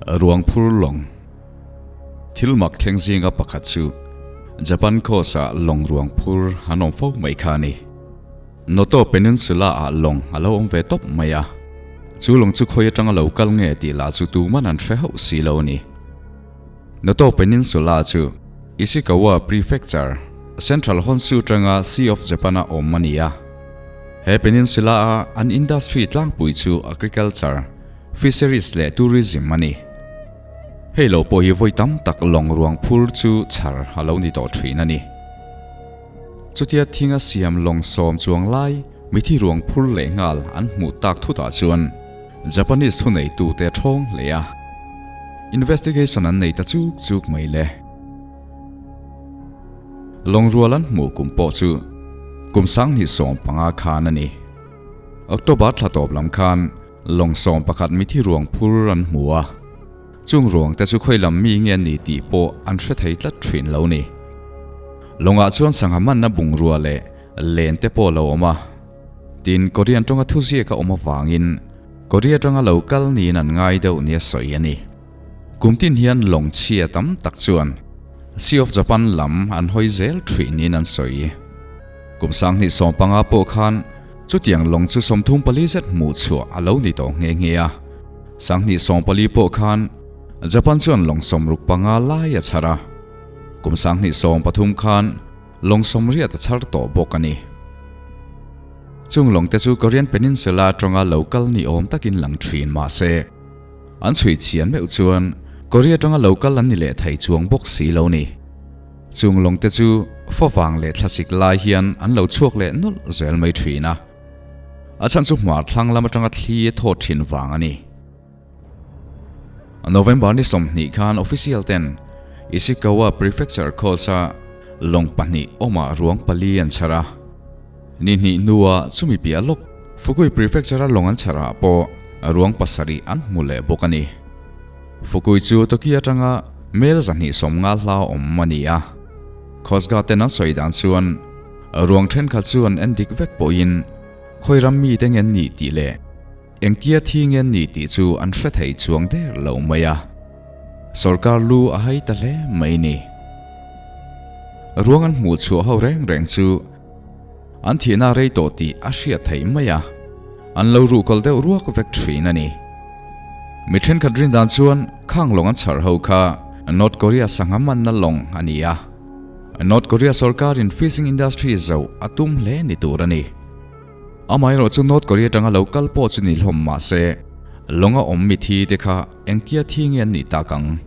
Ruang phur lawng. Thil mak thleng zinga pakhat chu Japan coast ah lawng ruang phur an awm fo mai kha a ni. Noto Peninsula ah lawng a lo awm ve tawp mai a, chu lawng chu khawi atanga lo kal nge tih lah chu tuman an hre hauh si lo a ni. Noto Peninsula chu Ishikawa Prefecture, Central Honshu atanga Sea of Japan a awm a ni a. He peninsula a an industry tlangpui chu agriculture, fisheries leh tourism a ni. Hei lo pawh hi vawi tam tak lawng ruang phur chu chhar a lo ni tawh thin a ni. Chutia thinga siam lawng sawm chuang lai mithi ruang phur leh nghal an hmuh tak thutah chuan Japanese thuneitute a thawng hle a. Investigation an nei ta chuk chuk mai le. Lawng rual an hmuh kum pawh chu kum 2015 khan a ni. October thla tawp lam khan Lawng 11 mithi ruang phur an hmu a, chung ruang te chu khawi lam mi nge an ni tih pawh an hre thei tlat thin lo ni. Lawngah chuan sangha manna bungrua leh len te pawh a lo awm a, tin Korean tawnga thuziak a awm avangin Korea tanga lo kal niin an ngai deuh nia sawi a ni. Kum tin hian lawng chhia tam tak chuan Sea of Japan lam an hawi zel thin niin an sawi. Kum 2015 pawh khan chutiang lawng chu 34 zet hmuh chhuah a lo ni tawh nghe nghe a. 2014 pawh khan Japan chuan lawng 65 lai a chhar a. Kum 2013 khan lawng 80 a chhar tawh bawk a ni. Chung lawng te chu Korean Peninsula atanga lo kal ni awm takin lang thin mah se, an chhui chhian meuh chuan Korea atanga lo kal an ni leh thei chuang bawk si lo ni. Chung lawng te chu favang leh thlasik lai hian an lo chhuak leh nawlh zel mai thin a, a chhan chu hmar thlang lam atanga thli a thaw thin vang a ni. November ni 20 khan official ten Ishikawa Prefecture coast-a lawng pahnih awmah ruang pali an chhar a. Ni hnih hnua chumi piah lawk Fukui Prefecture-a lawng an chharah pawh ruang pasarih an hmu leh bawk a ni. Fukui chu Tokyo atanga mel 250 hla awm a ni a. Coast Guard ten an sawi dan chuan ruang thenkhat chu an en dik vek pawhin khawi ram mite nge an nih tih leh engtia thi nge an nih tih chu an hre thei chuang der lo mai a. Sorkar lu a hai ta hle mai ni. Ruang an hmuh chhuah ho reng reng chu an thihna rei tawh tih a hriat theih mai a, an lo ruhkawl deuh ruak vek thin a ni. Mi thenkhat rin dan chuan khang lawng an chhar ho kha North Korea sangha manna lawng a ni a, North Korea sorkarin fishing industry zo a tum hle ni tur a ni. Amaherawh chu North Korea tanga lo kal pawh chu ni hlawm mah se, lawnga awm mithi te kha engtia thi nge an nih tak ang?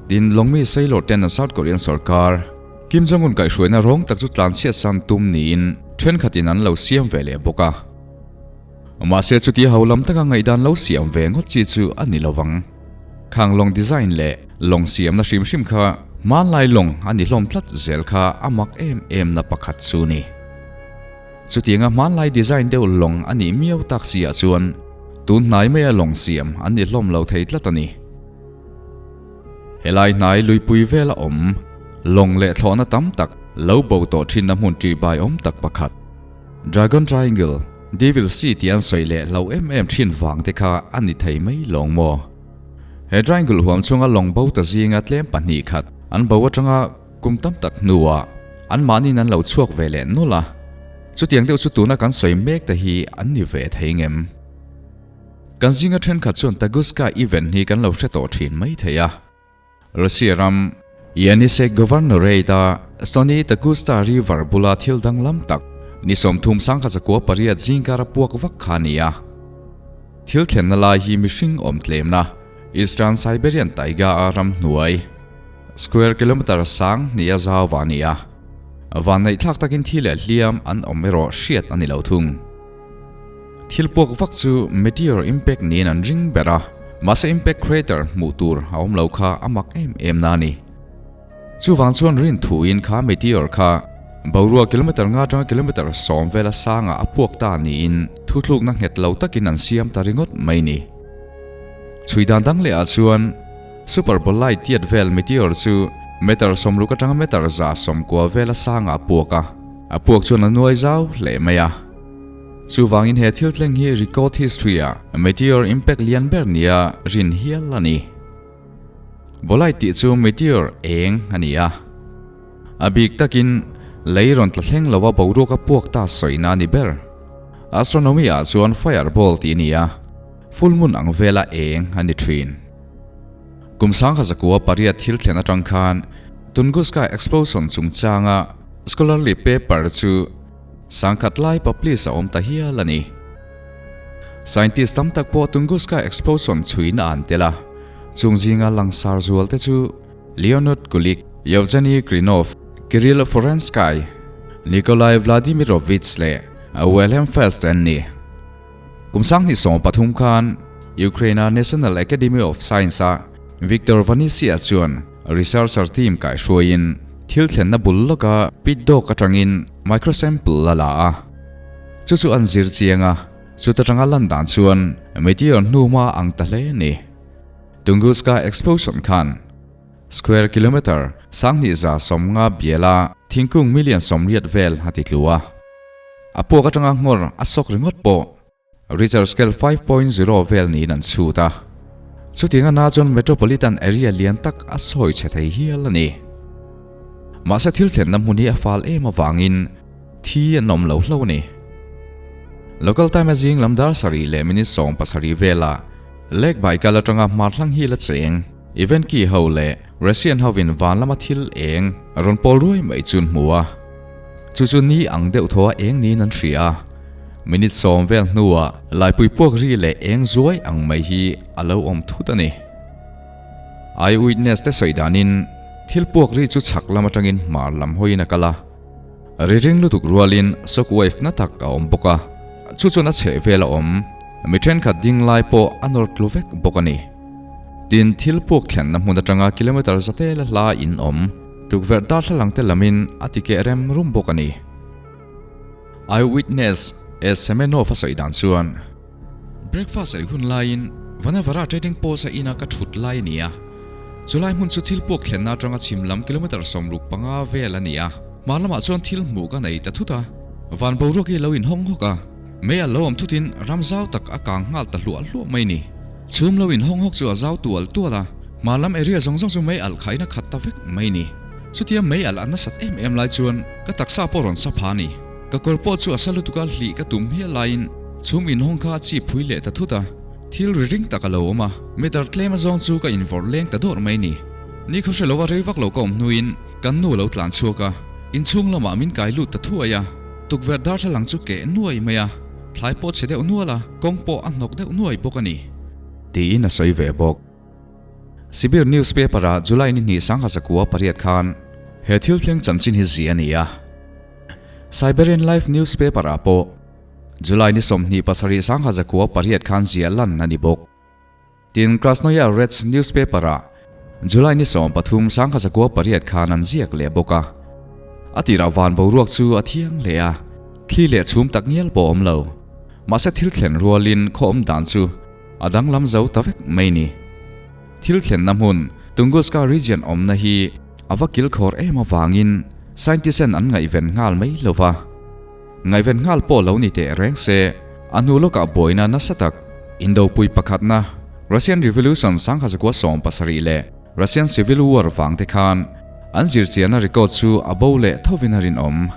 Tin, lawngmi sailor ten South Korean sorkar Kim Jong-un kaihhruaina rawng tak chu tlanchhiat san tum niin thenkhatin an lo siam ve leh bawk a. Mahse chutia ho lam taka ngaihdan lo siam ve ngawt chi chu a ni lovang. Khang lawng design leh lawng siamna hrim hrim kha hmanlai lawng a ni hlawm tlat zel kha a mak em em na pakhat chu ni. Chutianga hmanlai design deuh lawng a nih miau tak si ah chuan tun hnai maia lawng siam an ni hlawm lo thei tlat a ni. Helai hnai luipui vela awm lawng leh thlawhna tam tak lo bo tawh thinna hmun ṭihbai awm tak pakhat Dragon Triangle, Devil Sea tih an sawi leh hlo em em thin vang te kha a ni thei mai lawng maw? He triangle huam chhunga lawng bo ta zinga tlem pahnih khat an bo atanga kum tam tak hnuah anmahniin an lo chhuak ve leh nawlh a, chutiang deuh chu tuna kan sawi mek te hi an ni ve thei ngem? Kan zinga thenkhat chuan Taguska event hi kan lo hre tawh thin mai thei a. Russia ram Yenisei Governorate-a Stony Tagusta River bula thil danglam tak ni 30 1908 zingkara puak vak kha a ni a. Thil thlenna lai hi mihring awm tlemna Eastern Siberian Taiga-a ram hnuai square kilometre sang hnih a zau va a ni a. Vanneihthlak takin thi leh hliam an awm erawh hriat a ni lo thung. Thil puak vak chu meteor impact niin an ring ber a, mahse impact crater hmuh tur a awm lo kha a mak em em na a ni. Chuvang chuan rin thuin kha meteor kha boruak kilometre nga atanga kilometre 10 vela sangah a puak ta niin thuthlukna nghet lo takin an siam ta ringawt mai ni. Chhui dan dang leh ah chuan super bolide tiat vel meteor chu meter 60 atanga meter 190 vela sangah a puak a, a puak chuan a nuai zau hle mai a. Chuvangin he thil thleng hi record history-ah meteor impact lian ber nia rin hial a ni. Bolide tih chu meteor eng a ni a. A bik takin lei rawn tla thleng lova boruak a puak ta sawina a ni ber. Astronomy ah chuan fireball tih a ni a, full moon ang vela eng a ni thin. Kum sangha zakua pariat thil thlen atang khan Tunguska explosion chungchanga scholarly paper chu sangkhat lai publish a awm ta hial a ni. Scientist tam tak pawh Tunguska explosion chhuina an tel a, chung zinga langsar zual te chu Leonid Kulik, Yevgeny Krinov, Kirill Florensky, Nikolai Vladimirovich leh Wilhelm Fest an ni. Kum 2013 khan Ukraine-a National Academy of Science-a Viktor Vanisia chuan researcher team kaihhruaiin thil thlenna bul lawka pit dawk atangin microsample a la a. Chu chu an zir chiang a, chuta tanga lan dan chuan meteor hnuma ang ta hle a ni. Tunguska explosion khan square kilometre 2150 biala thingkung million 80 vel a ti tlu a. A puak atanga nghawr a sawk ringawt pawh Richter scale 5.0 vel niin an chhut a. Chutiang a na chuan metropolitan area lian tak a sawi chhe thei hial a ni. Mahse thil thlenna hmun hi a fal em avangin thi an awm lo hlo a ni. Local time a zing lam dar sarih leh minute 17 vela Lake Baikal atanga hmarthlang hi la cheng Evenki ho leh Russian hovin van lama thil eng rawn pawl ruai mai chu an hmu a. Chu chu ni ang deuh thaw a eng niin an hria a. Minute 10 vel hnuah laipui puak ri leh eng zuai ang mai hi a lo awm thut a ni. Eyewitness te sawi danin thil puak ri chu chhak lam atangin hmar lam hawiin a kal a. Ri ring lutuk rualin shock wave na tak a awm bawk a, chu chuan a chheh vel a awm. Mi thenkhat ding lai pawh a nawr tlu vek bawk a ni. Tin, thil puak thlenna hmun atanga kilometre zate la hla in awm tukverh darthlalang te lamin a ti keh rem rum bawk a ni. Eyewitness E. Semenov a sawi dan chuan, Breakfast ei hun laiin Vanavara Trading Post a ina ka thut lai a ni a. Chulai hmun chu thil puak thlenna atanga chhim lam kilometre 65 vel a ni a. Hmar lamah chuan thil hmuh ka nei ta thut a. Van boruak hi lo inhawng hawk a, mei a lo awm thutin ram zau tak a kang nghal ta hluah hluah mai ni. Chhum lo inhawng hawk chu a zau tual tual a, hmar lam area zawng zawng chu mei alh khain a khat ta vek mai ni. Chutia mei alh a nasat em em lai chuan ka taksa pawh rawn sa pha a ni. Ka kawr pawh chu a sa lutuk a hlih ka tum hial laiin chhum inhawng kha a chip phui leh ta thut a, thil ri ring tak a lo awm a, meter tlem azawng chu ka invawrh leng ta dawrh mai ni. Ni khaw hre lova rei vak lo ka awm hnuin kan nu a lo tlan chhuak a, inchhung lamah min kai lut ta thuai a, tukverh darthlalang chu keh nuai mai a, thlai pawh chhe deuh nual a, kawng pawh a hnawk deuh nuai bawk a ni. Tiin a sawi ve bawk. Sibir newspaper ah July ni hnih 1908 khan he thil thleng chanchin hi zia a ni a. Siberian Life newspaper ah pawh July ni 27 1908 khan ziah lan a ni bawk. Tin, Krasnoyarets newspaper ah July ni 13 1908 khan an ziak leh bawk a. A tirah van boruak chu a thiang hle a, thli leh chhum tak ngial pawh awm lo. Mahse thil thlen rualin khaw awm dan chu a danglam zo ta vek mai ni. Thil thlenna hmun Tunguska region awmna hi a va kilkhawr em avangin scientist-en an ngaihven nghal mai lo va. Ngaihven nghal pawh lo ni teh reng se, a hnu lawkah buaina nasa tak Indopui pakhatna, Russian Revolution 1917 leh Russian Civil War vang te khan an zirchianna record chu a bo leh thovin a rinawm.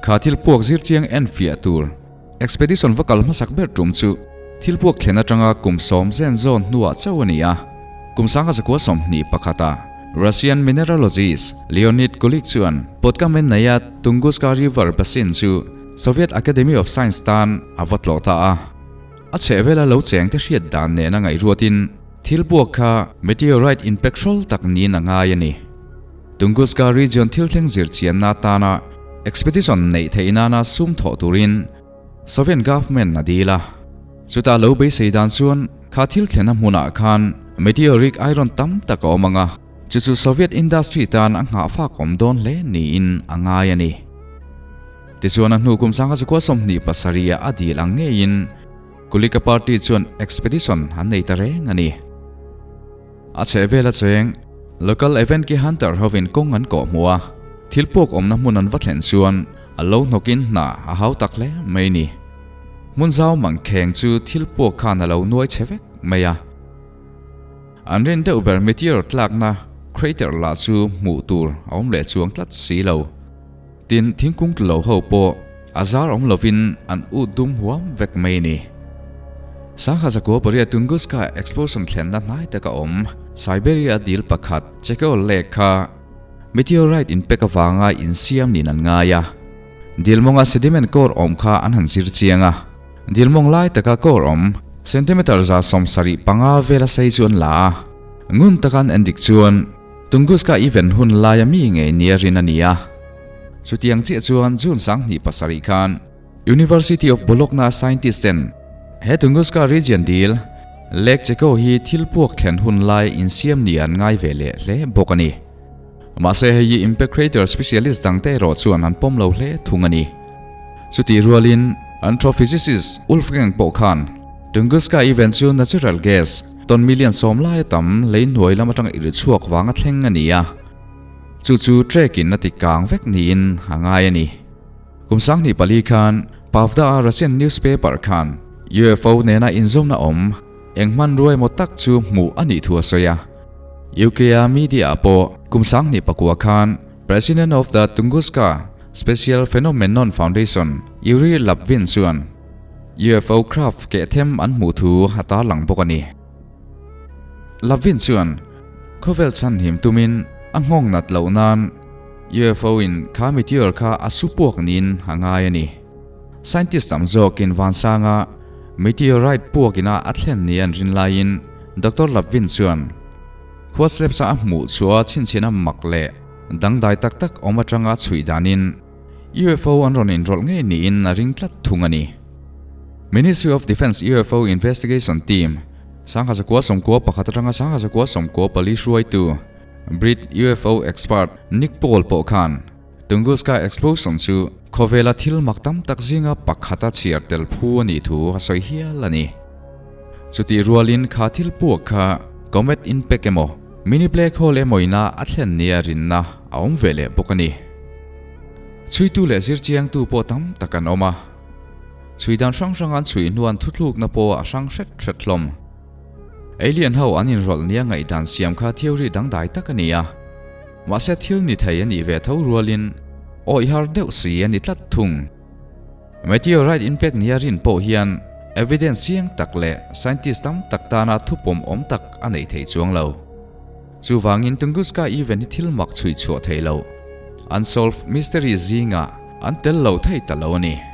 Kha thil puak zirchiang enfiah tur Expedition va kal hmasak ber tum chu thil puak thlen atanga kum 10 zen zawn hnuah chauh a ni a. Kum 1921 ah Russian mineralogist Leonid Kulik chuan Podkamenaya Tunguska River Basin chu Soviet Academy of Science tan a va tlawh ta a. A chhehvela lo cheng te hriat dan nena ngaihruatin thil puak kha meteorite impact hrawl tak niin a ngai a ni. Tunguska region thil thleng zir chianna atana expedition neih theih nana sum thawh turin Soviet government a dil a. Chutah lo beisei dan chuan kha thil thlenna hmunah khan meteoric iron tam tak a awm ang a, chu chu Soviet industry tan a nghahfak awm dawn hle niin a ngai a ni. Tichuan a hnu kum 1927 ah a dil ang ngeiin Kulika party chuan expedition an nei ta reng a ni. A chhehvel a cheng, local Evenki hunter hovin kawng an kawh hmuh a, thil puak awmna hmun an va thlen chuan a lo hnawkin hna a hau tak hle mai ni. Hmun zau mang kheng chu thil puak khan a lo nuai chhe vek mai a. An rin deuh ber meteor tlakna crater lah chu hmuh tur a awm leh chuang tlat si lo. Tin, thingkung tlu lo ho pawh a zar awm lovin an ut dum huam vek mai a ni. Sangha zakua pariat Tunguska explosion thlenna hnai taka awm Siberia dil pakhat Chekol Lake kha meteorite inpek avanga insiam niin an ngai a. Dilmawnga sediment core awm kha an han zir chiang a, dilmawng lai taka core awm centimeter 75 vela sei chu an la a, ngun taka an endik chuan Tunguska event hun laia mi ngei nia rin a ni a. Chutiang chiah chuan June 27 khan University of Bologna scientist ten he Tunguska region dil Lake Cheko hi thil puak thlen hun lai insiam nia an ngai ve leh hle bawk a ni. Mahse hei hi impact crater specialist dangte erawh chuan an pawm lo hle thung a ni. Chutih rualin anthrophysicist Wolfgang pawh khan Tunguska event chu natural gas ton million 10 laia tam lei hnuai lam atanga irh chhuak vanga thleng a ni a, chu chu trek in a ti kang vek niin a ngai a ni. Kum 24 khan Pravda a Russian newspaper khan UFO nena inzawmna awm Eng hmanrua emaw tak chu hmuh a nih thu a sawi a. UK-a media-ah pawh kum 29 khan President of the Tunguska Special Phenomenon Foundation Yuri Lapvin chuan UFO craft keh them an hmuh thu a tarlang bawk a ni. Lapvin chuan khawvel chhanhim tumin a nghawng nat loh nan UFO-in kha meteor kha a su puak niin a ngai a ni. Scientist tam zawkin vansanga meteorite puakina a thlen ni an rin laiin Doctor Lapvin chuan khua slabs-a a hmuh chhuah chhinchhiahna mak leh dangdai tak tak awm atanga chhuih danin UFO an rawn inrawlh ngei niin a ring tlat thung a ni. Ministry of Defence UFO Investigation Team 1991 atanga 1994 hruaitu Brit UFO expert Nick Paul pawh khan Tunguska explosion chu khawvela thil mak tam tak zinga pakhata chhiar tel phu a nih thu a sawi hial a ni. Chutih rualin kha thil puak kha comet impact emaw, mini black hole emaw ina a thlen nia rinna a awm ve leh bawk a ni. Chhuitu leh zirchiangtu pawh tam tak an awm a. Chhui dan hrang hrang an chhui hnuan thuthlukna pawh a hrang hret hret hlawm. Alien ho an inrawlh nia ngaihdan siam kha theory dangdai tak a ni a. Mahse thil ni thei a nih ve tho rualin awih har deuh si a ni tlat thung. Meteorite impact nia rin pawh hian evidence chiang tak leh scientist tam tak tana thupawm awm tak a neih theih chuang lo. Chuvangin Tunguska event hi thil mak chhui chhuah thei lo, unsolved mystery zingah an tel lo thei ta lo a ni.